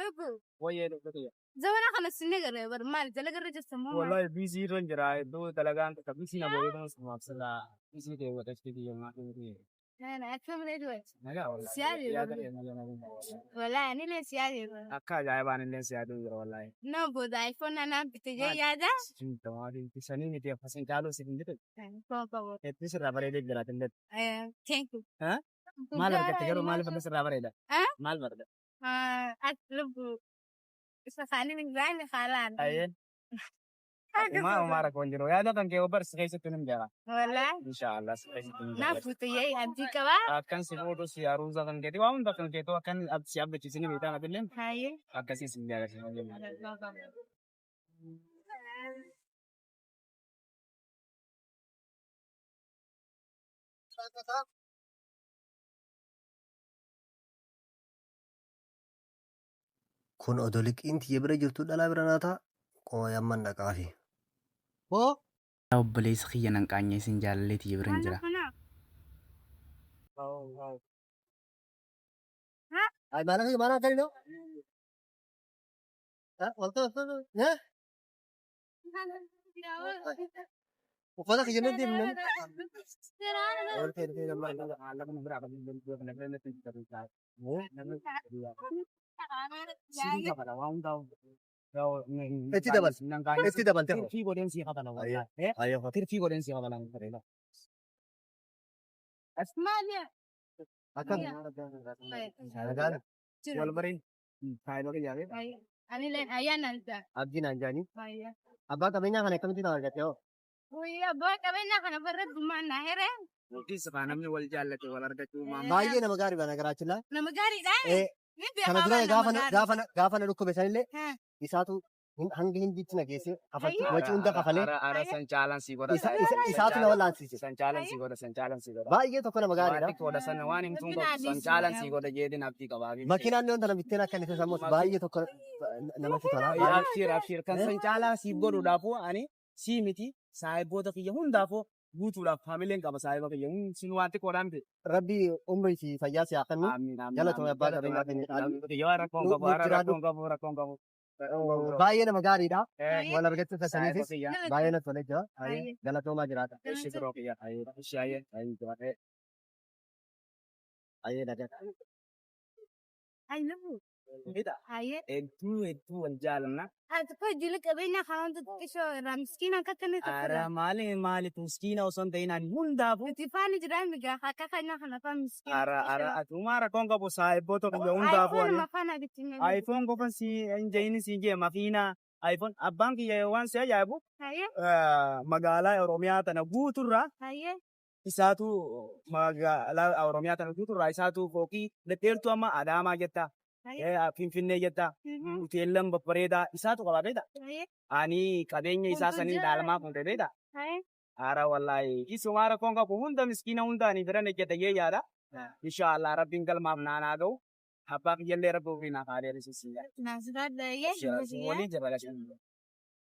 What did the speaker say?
Lubbu. Wayyee lubbu tiyya. Zamana kana sinne garee bar maal dalagarra jirta moo maal? Wallahi biizii irra hin jira. Iddoo dalagaan takka biizii na godhee kan sumaaf silaa biizii ta'e godhachuu tiyya maal ta'e. Nana akkam reedu ati? Nagaa wallahi. Siyaadee Yaada barre. kee nagaa nagaa. Wallahi anillee siyaadee barre. Akka ajaa'ibaan illee siyaaduu jira wallahi. Nama booda iPhone anaan bite jee Maal? yaada. Sanii miti akkasin caaluu siif hin jiru. iPhone qabu. Hedduu sirraa bareedee jira illee. Thank you. Ha? Maal argatte garuu maaliif akka sirraa bareeda? Ah? Maal barda? Ati lubbu isa kaaniin Ibrahim haalaan. Ayyee. Umaa umaa rakkoon jiru. Yaada kan kee barsi keessatti nin jira. Wallahi. Inshaallah si keessatti nin Naaf jira. fuute yee abdii qabaa. Akkan si fuudhu si aruuza kan keeti waan hunda kan keetu akkan si abdachiisini beektaa atilleen Hayyee. akkasii si jaalladha. Kun odoo liqiin tiyya bira jirtuu dhalaa bira naa ta'a qooy amman dhaqaafi. Boo. Yaa obboleessa kiyya nan qaanyeessin jaalallee tiyya biran jira. Ay maala maala akkani noo. Walta walta. Uffata kiyya nan deemne. Itti dabal. Itti dabalte. Tirfii godheen sii kafala wallahi. Ayyoo. Tirfii godheen sii kafala. Akkam. Nagaan. Wal bariin faayidaa kiyyaa beektaa? Anileen ayyaana aldaa. Abdii naan jaanii. Abbaa qabeenyaa kana akkamitti nama argatte hoo? Guyyaa abbaa qabeenyaa kana barreeffammaan na here. Yookiis kaa namni wal jaallate wal argachuu maal? Baay'ee nama gaarii bana garaachillaa. Nama gaariidha. Eh, Ni kana beekaa dura nama gaafa na- gaarii. gaafa na- gaafa na dhukkube sanillee Ha. isaatu hanga hindiitti na geessee kafaltii Ayyo. wacii hunda kafalee Ara ara san caalan sii godha. Isaatu na wallaansise. San caalan sii godha san caalan sii godha. Baay'ee tokko nama gaariidha. Waan xiqqoodha san waan himtuun qabdu san caalan sii godha jeetiin abdii qabaa. Makiinaan dhiyoon tana bitteen akka inni sammuus baay'ee tokko namatti tola. Abshiir abshiir kan san caalaa siif godhuudhaafuu ani sii miti saahiboota kiyya hundaafuu guutuudhaaf haamileen qaba saahiba kiyya sin waan xiqqoodhaan miti. Rabbi umrii fi fayyaa si haa kennu. Amiin amiin. Galatoomi abbaa qabeenyaa keenya caalii. Yoo rakkoon qabu Nuuf ara jiraadhu. rakkoon qabu rakkoon qabu. Baay'ee nama gaariidha. Eh, Wal argachuu saahiba keessaniifis kiyya. baay'ee natti tolee jira. Baay'ee. Galatoomaa jiraata. Ishi biroo kiyya. Ishi ayyee. Ayyee. Baay'ee nagaa. Ay lubu. Mida. Ayyee. Hedduu hedduu wal jaalanna. Ati koo ijoollee qabeenyaa kana hunda xiqqishoo irraa miskiina akka kana Ara maali maaliif miskiina osoo hin ta'in ani hundaafuu. Nuti faana jiraa migaa akka kana kana faa miskiina. Ara ara ati rakkoon qabu saahiboota kiyya hundaafuu iPhone ani. mafana bitinne. iPhone qofa si hin jehini si jee makiina iPhone abbaan kiyya waan si ajaa'ibu Hayyee magaalaa Oromiyaa tana guuturraa hayyee isaatu magaalaa Oromiyaa tana guuturraa isaatu fooqii dhedheertuu amma Adaamaa jetta hayyee Finfinnee jetta hoteellan babbareedaa isaatu qaba beekta. hayyee Ani qabeenya isaa saniin dhaalmaa fuudhe beekta. hayyee. Ara wallahi isuma rakkoon qabu hunda miskiina hunda ani biran ejjeta jee yaada. Inshaallah rabbiin galmaaf naanaa ga'u. Abbaa kiyyallee rabbi ofii naaf haa deebisiisu. Naasiraadha hayyee. Waliin jabala.